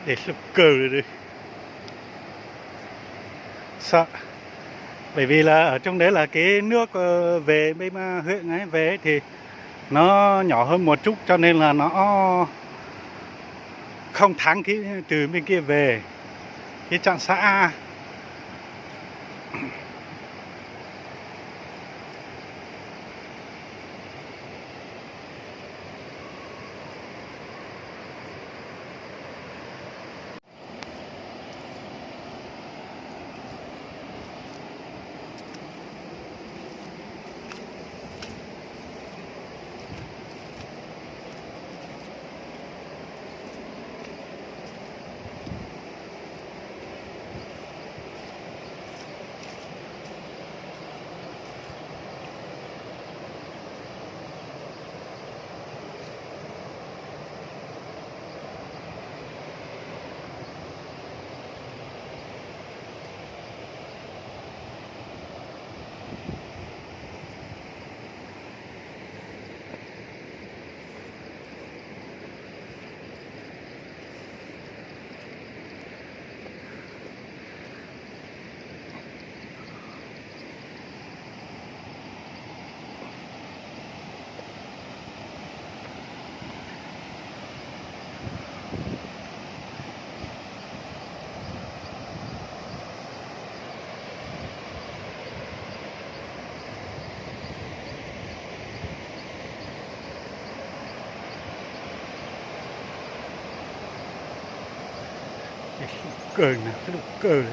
Dej hlub kawg li. Bởi vì là ở trong đấy là cái nước, ờ, về bên, ờ, huyện ấy về ấy thì nó nhỏ hơn một chút cho nên là nó không thắng cái từ bên kia về, cái trạm xã. Hlub kawg na, hlub kawg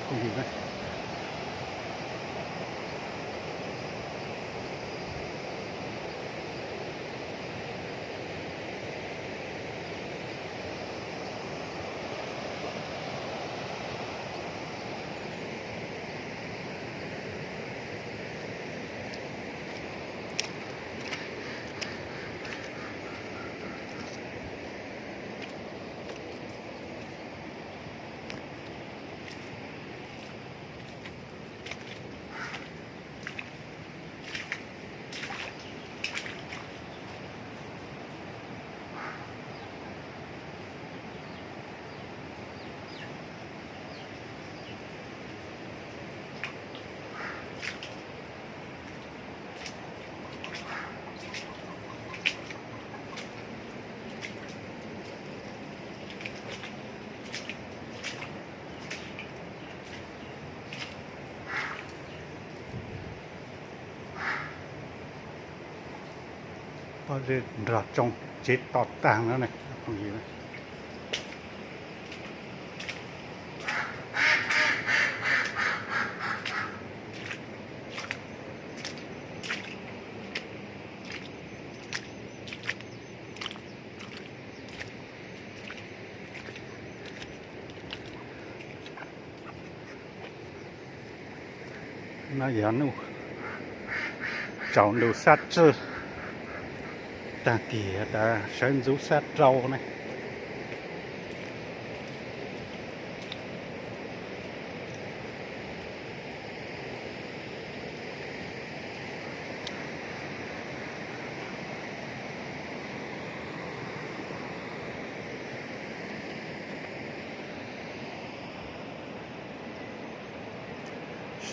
li na. Pob zeb nrog tsoo tsev to tag no ne. No yog nuj tsaus ntuj sab tswj, tag kis tas sawv ntxuv sab rau ne.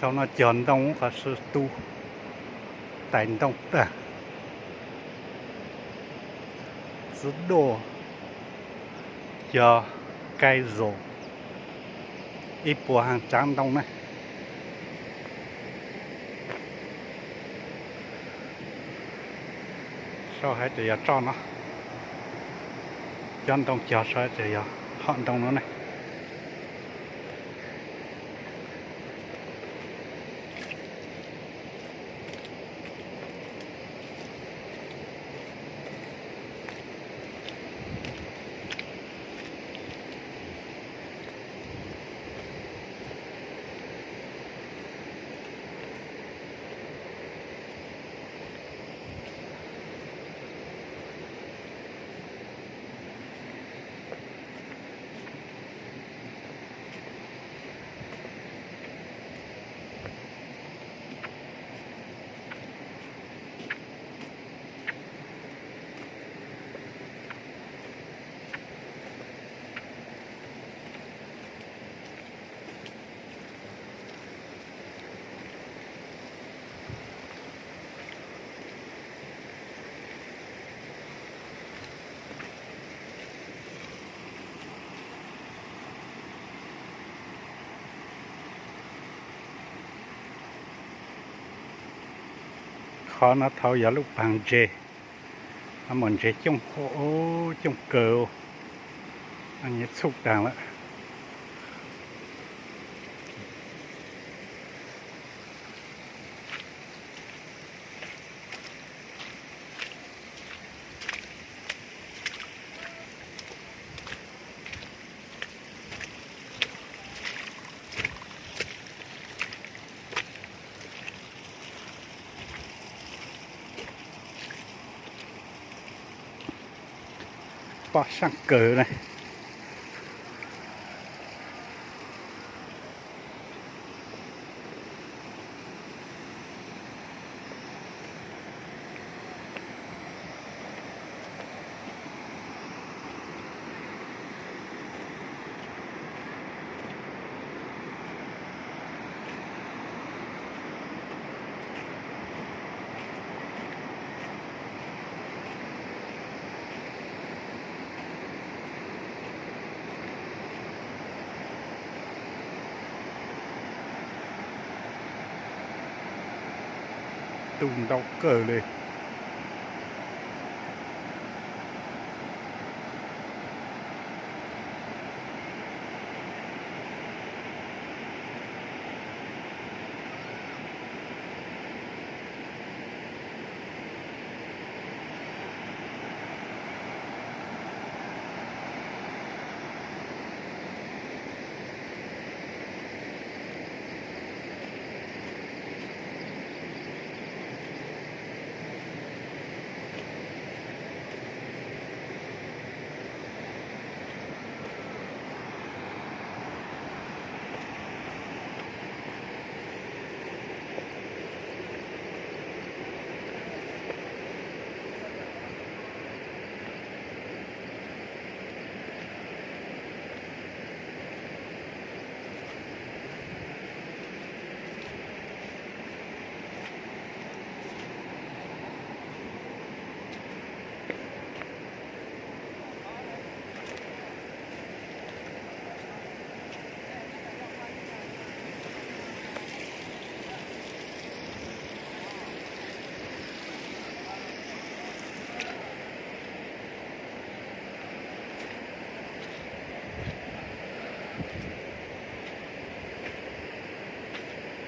Sau no cog ntoo qhov su tu. tais ntoo tag, txiv duaj, cog kai zaum ib puas hav tsav ntoo na. Sau hais tias yog tso no, cov ntoo cog sau hais tias yog hom ntoo no ne. Qhov no thaum yog lub paag ntses, muaj ntses coob, coob kawg, txhuj taag lawm. Pom saab kawg na. Tu ntau kawg li.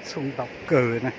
Txhum ntau kawg na.